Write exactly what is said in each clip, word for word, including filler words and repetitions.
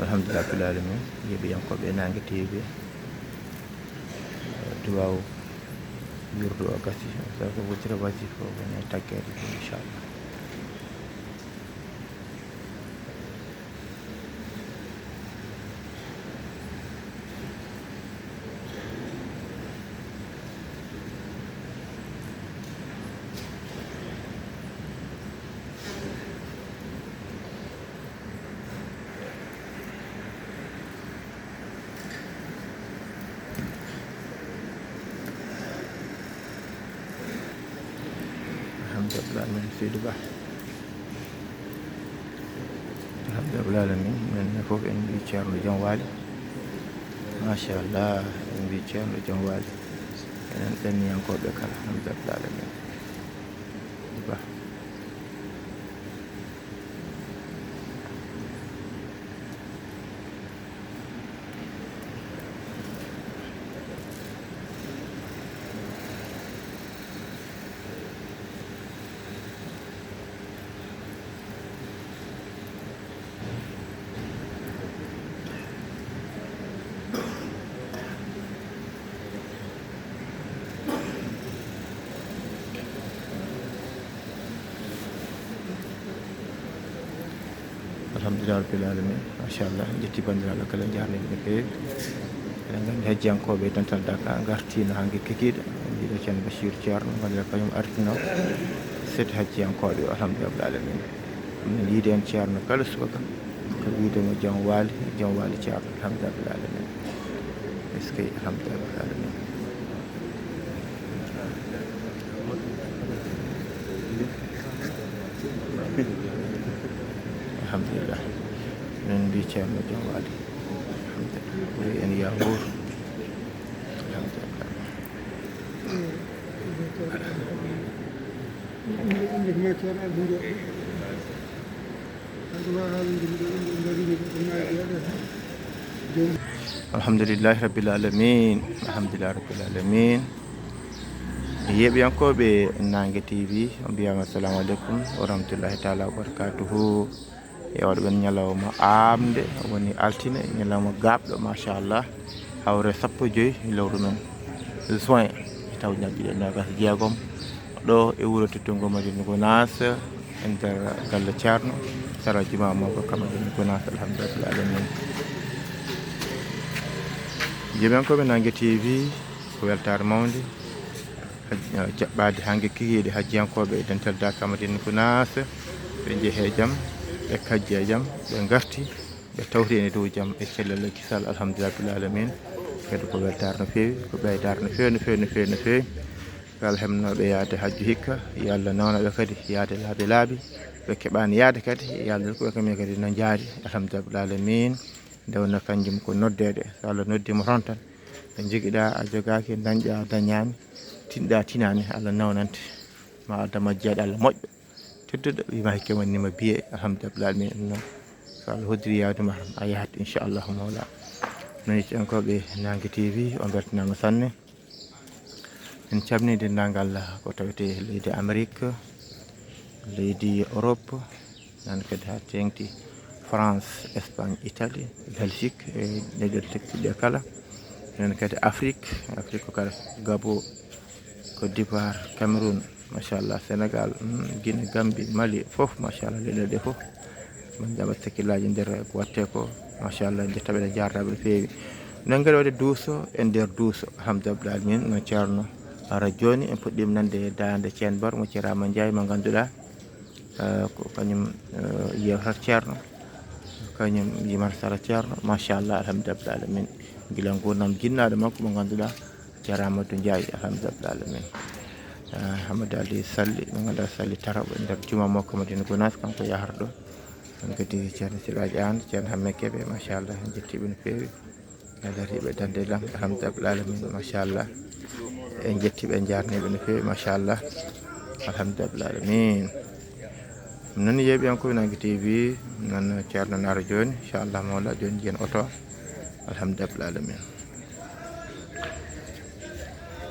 Alhamdulillah rabbil alamin. Yeeɓiyankooɓe Naange T V, duwaaw wirdu o gasi, so ko wutira wasifa o woni e taggeede ɗum, inchallah. Alhamdulillah min Seydi Ba. Alhamdulillah min, min fof en mbi Ceerno jam waali. Machallah, en mbi Ceerno jam waali. Enen ɗanniyankooɓe kala, alhamdulillah min. Ba. Alhamdulillah rabbil alamin. Machallah, en jetti banndiraaɓe kala, en njaarniiɓe no feewi. Eɗen nganndi hajjiyankooɓe e dental Daka ngartiino hannge kikiiɗe. En mbiɗo Ceerno Bachir Ceerno, ngannduɗaa kañum artino set hajjiyankooɓe o, alhamdulillah rabbil alamin. Min yiide en Ceerno kala subaka, ko wiide mo jam waali, jam waali Ceerno, alhamdulillah rabbil alamin. Eskey, alhamdulillah rabbil alamin. Alhamdulillah. Min mbi Ceerno jam waali. Alhamdulillah. Ɓuri en yaa wuur. Alhamdulillah. Alhamdulillahi rabbil alamin. Alhamdulillahi rabbil alamin. Yeeɓiyankooɓe Naange T V, on mbiyaama assalamu aleykum wa rahmatullahi taala wa barakatuhu. E oɗo ɓen ñalawma aamde, woni altine, ñalawma gaaɓɗo, machallah, hawre sappo e joy lewru men juin, e taw ñaɓɓiɗe noogas e jeegom, ɗo e wuro teddungo Madina Gunaas, e nder galle Ceerno, sara juma mawɗo ka Madina Gunaas, alhamdulillahi alamin. Jeeɓiyankooɓe Naange T V, ko weltaare mawnde, jaɓɓaade hannge kikiiɗe hajjiyankooɓe e dental Daka Madina Gunaas, ɓe njehi e jam, ɓe kajji e jam, ɓe ngarti, ɓe tawti ene dow jam e cellal e kisal, alhamdulillahi rabbil alamin. Kadi ko weltaare no feewi, ko ɓeydaare no feewi, no feewi, no feewi, no feewi. Kala hemnooɓe yaade hajju hikka, yo Allah nawna ɓe kadi yaade laabi laabi. Ɓe keɓaani yaade kadi, yo Allah rokku ɓe kamɓe kadi no njaari, alhamdulillahi rabbil alamin. Nde wonno kanjum ko noddeede, so Allah noddi mo toon tan, ɓe njogiɗaa a jogaaki, dañɗaa a dañaani, tinɗaa tinaani, Allah nawnante ma, adda majjeeɗo Allah moƴƴo. Tedduɗo, wiima hikke wonni ma biye, alhamdulillah, min ɗum noon. So Allah hoddiri yawde ma, a yahat, inchallahu mawla. Noon yetti en ko ɓe Naange T V, on mbeltanaama sanne. En calminii denndaangal ko tawetee leydi Amérique, leydi Europe, noon kadi haa teeŋti France, Espagne, Italie, Belgique, e leyɗeele tekkiɗe kala. Noon kadi Afrique, Afrique ko kala Gabon, Côte d'Ivoire, Cameroun, machallah, Sénégal, mm, Guinée, Gambie, Mali, fof, machallah, leyɗeele ɗe fof. Min njaɓat hakkillaaji nder ko waɗtee ko, machallah, nde taweɗen jaarnaaɓe no feewi. Min ngari waɗde duuso e nder duuso, alhamdulillah alamin, no Ceerno ara jooni, en puɗɗiima nande daande Ceen Bar mo Ceerno Amadou Ndiaye mo ngannduɗaa, eh, ko kañum, eh, yewtata Ceerno, kañum yimata sara Ceerno, machallah, alhamdulillah alamin. Gila nguurndam jinnaaɗo makko mo ngannduɗaa, Ceerno Amadou Ndiaye, alhamdulillah alamin. Eh, Hamadou Ali Sall, mo ngannduɗaa Sall Taraba, nder juma makko Madina Gounass, kanko yahata ɗo. Ɗum kadi Ceerno Siraaji Aan, Ceerno Hammet Kebe, machallah, en njettii ɓe no feewi. E dariiɓe dande lam, alhamdulillah alamin, machallah. En njettii ɓe, en njaarnii ɓe no feewi, machallah. Alhamdulillah alamin. Noon yeeɓiyankooɓe Naange T V, noon Ceerno nara jooni, inchallah mawla, jooni njiyen oto. Alhamdulillah alamin.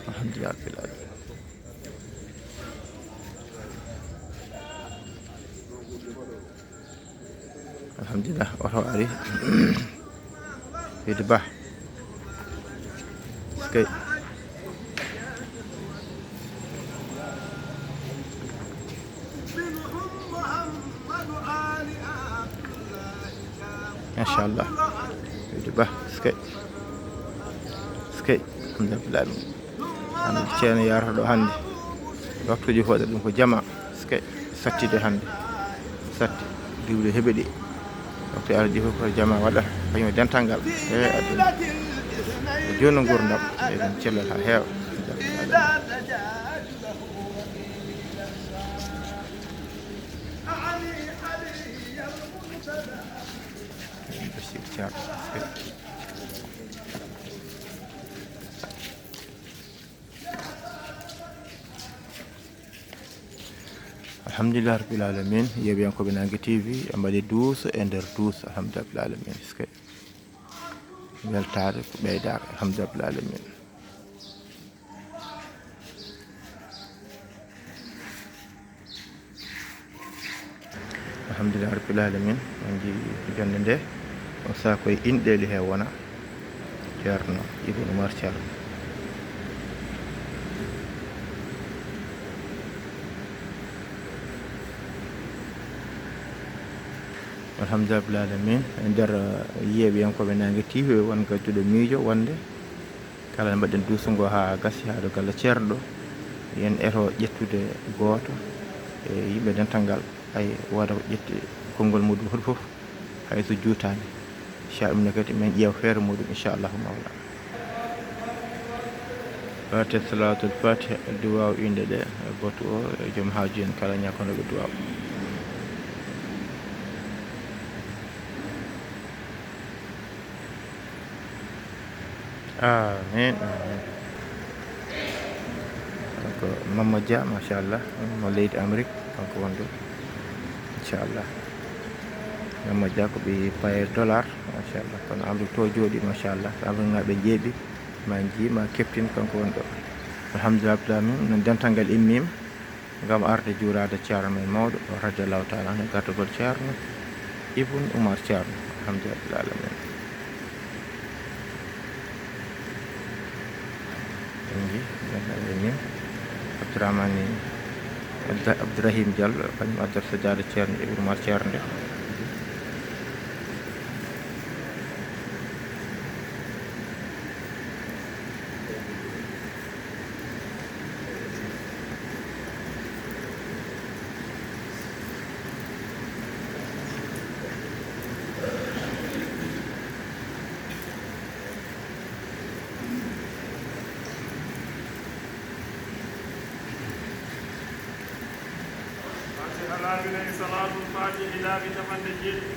Alhamdulillah rabbil alamin. Alhamdulillah, oto ari. Seydi Ba. Skey. Machallah. Seydi Ba, skey. Skey. Alhamdulillah. Hannde ceeno yarata ɗo hannde. Waktuuji fooɗa ɗum ko jama. Sike sattude hannde. Satti duuɓi heɓe ɗi. Waktu arji fof ko jama waɗata. Kañum dental ngal. E aduna. E jooni nguurndam. Eɗen cellal haa heewa. Bachir Thiam. Alhamdulillah Rabbil Alamin, yeeɓiyankooɓe Nange T V, en mbaɗi douze e nder douze, alhamdulillah Rabbil Alamin. Est-ce que weltaare ko ɓeydaare, alhamdulillah Rabbil Alamin. Alhamdulillah Rabbil Alamin, on njii jonnde nde, on saha koye inɗeeli he wona Ceerno Ibn Umar Ceerno. Alhamdulillah Rabbil Alamin, e nder, eh, yeeɓiyankooɓe Nange T V, won gadduɗo miijo wonde kala mbaɗen duuso ngo haa gasi haa ɗo galle Ceerno ɗo, yen eto ƴettude gooto e yimɓe dental ngal, ay, wooda ko ƴetti konngol muɗum hoto fof, hay so juutaani. Inchallah, ɗum ne kadi men ƴeewa feere muɗum, inchallahu mawla. Fatiha, salatul fatiha, duwaaw inɗe ɗe, e batu o, e joom haaju en kala ñakonooɓe duwaaw. Amin, amin. Donc, Mamma Dia, machallah, mo leydi Amérique, kanko wonɗo, inchallah. Mamma Dia ko ɓe paye dollar, machallah. Kono Amérique to jooɗi, machallah. Ko Amérique naaɓe njeeɓi, ma njii, ma keptin, kanko wonɗo. Alhamdulillah, Rabbil Alamin, no dental ngal immiima. Ngam arde juuraade Ceerno men mawɗo, radiyallahu taala anhu, gardagol Ceerno Ibn Umar Ceerno, alhamdulillahi rabbil alamin. En nji, en nji ni, Abdourahmane, Abda-, Abdourahim Diallo, kañum addata sajaada Ceerno Ibn Umar Ceerno nde. Fatiha laabi nayi, salaatul fatihi laabi capanɗe jeeɗiɗi.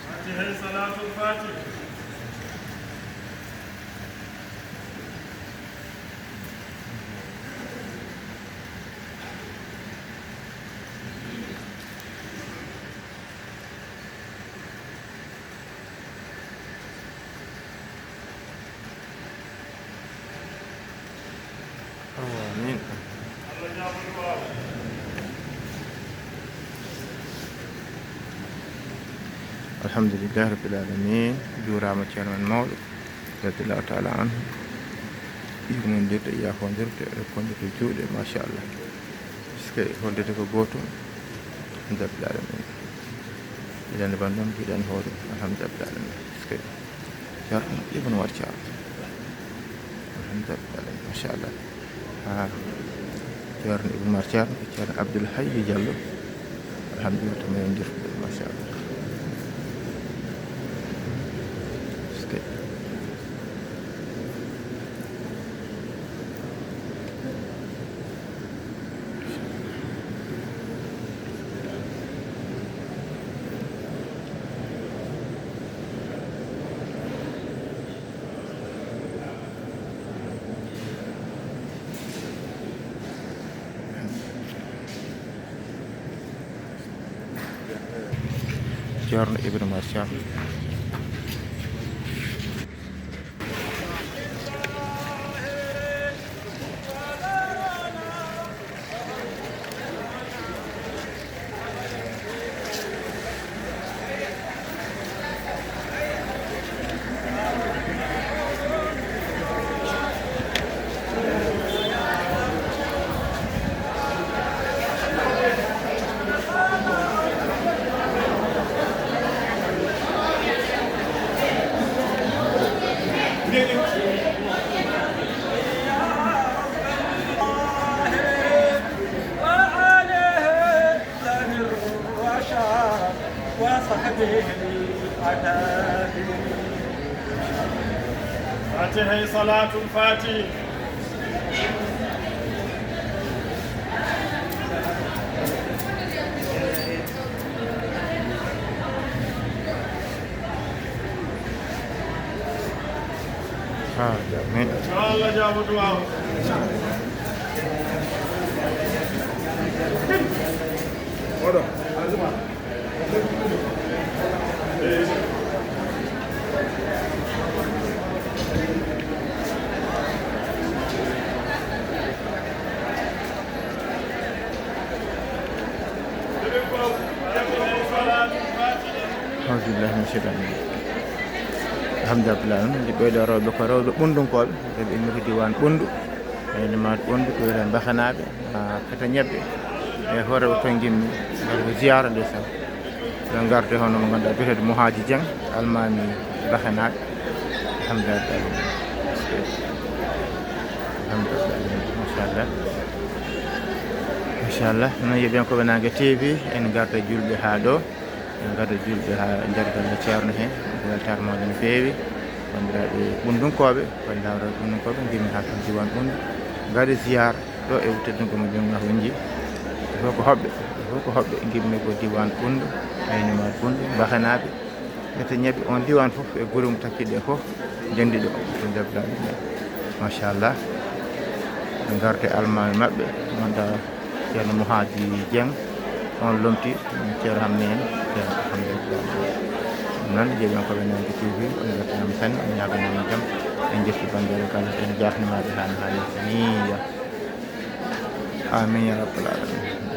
Fatiha, salatul fatiha. Amin. Alhamdulillahi rabbil alamin. Juuraama ceerno men mawɗo, radiyallahu taala anhu. Yurmondirde, yaafondirde, rokkondirde juuɗe, machallah. Puisque hollirde ko gootum. Alhamdulillahi rabbil alamin. Yiɗande banndam, yiɗande hoore, alhamdulillahi rabbil alamin. Puisque Ceerno Ibn Umar Thiam. Alhamdulillahi rabbil alamin. Machallah. Ha. Ceerno Ibn Umar Thiam, Ceerno Abdoul Hayy Diallo. Alhamdulillahi, to men ndir, machallah. Puisque Ceerno Ibrahima Thiam. وصحبه الأتابع. فاتحة، صلاة الفاتحة. Ah, amin. Yo Allah jaabo duwaaw. Oɗo. Auzubillahi min shaytani rajim. Alhamdulillahi rabbil alamin. Ɓeeɗo rewɓe ko rewɓe ɓunndunkooɓe, rewɓe immorde diiwaan Ɓunndu. Ɓeeɗo maade Ɓunndu, ko wiyetee Mbaxanaaɓe, ah, Kata Ñebbe. E hoore o toon ngimmi, ngar ko ziyaara ndeysaan. Ɓe ngarde hono mo ngannduɗaa biyeteeɗo Mohaaji Dieng, almaami Mbaxanaaɓe. Alhamdulillahi rabbil alamin. Alhamdulillahi rabbil alamin. Machallah. Machallah. Noon, yeeɓiyankooɓe Naange T V, en ngarda juulɓe haa ɗo. En ngarda juulɓe haa nder galle Ceerno heen. Weltaare mawɗo no feewi. Banndiraaɓe Ɓunndunkooɓe, banndiraaɓe Ɓunndunkooɓe, ngimmi haa toon diiwaan Ɓunndu. Ngari ziyaara ɗo e teddungal mo jom ñaawinji. Fof ko hoɓɓe, fof ko hoɓɓe, ngimmi ko diiwaan Ɓunndu, aynimaat Ɓunndu, Mbaxanaaɓe. Ete ñebbe on diiwaan fof e gure mum takkiɗe fof, ndenndi ɗo, to nder daande ɗe. Machallah. Ɓe ngarti almaami maɓɓe, wonta Ceerno Mohaaji Dieng, on lomti, Ceerno Hammi en, Ceerno Hammi en. Ɗum noon, jeeɗiyankooɓe Naange T V, on mbeltanaama sanne, on ñaaganiima jam, en njetti banndiraaɓe kala, en jaafniima ɓe haa no haanirta nii, ya. Amin ya rabbal alamin.